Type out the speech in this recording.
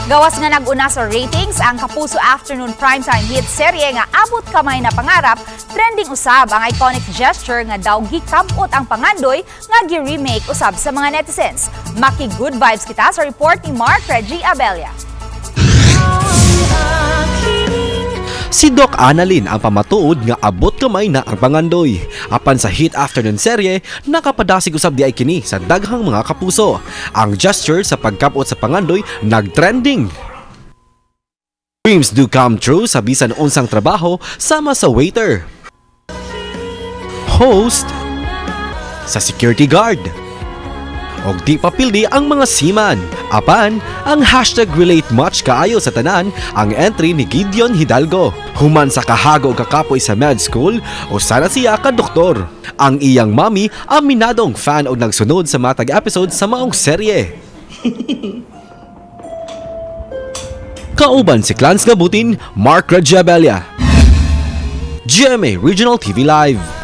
Gawas nga nag-una sa ratings ang Kapuso Afternoon Primetime hit serye nga Abot Kamay na Pangarap, trending usab ang iconic gesture nga daw gikabot ang pangandoy nga gi-remake usab sa mga netizens. Maki good vibes kita sa report ni Mark Reggie Abella. Si Doc Annalyn ang pamatuod nga abot kamay na ang pangandoy. Apan sa hit afternoon serye, nakapadasig usab diay kini sa daghang mga kapuso. Ang gesture sa pagkapot sa pangandoy nagtrending. Dreams do come true sa bisan unsang trabaho, sama sa waiter, host, sa security guard, og di papildi ang mga seaman. Apan, ang #RelateMuch kaayo sa tanan ang entry ni Gideon Hidalgo. Human sa kahago og kakapoy sa med school, usa na siya ka doktor. Ang iyang mami, aminadong fan og nagsunod sa matag episode sa maong serye. Kauban si Clans Gabutin, Mark Regiabella. GMA Regional TV Live.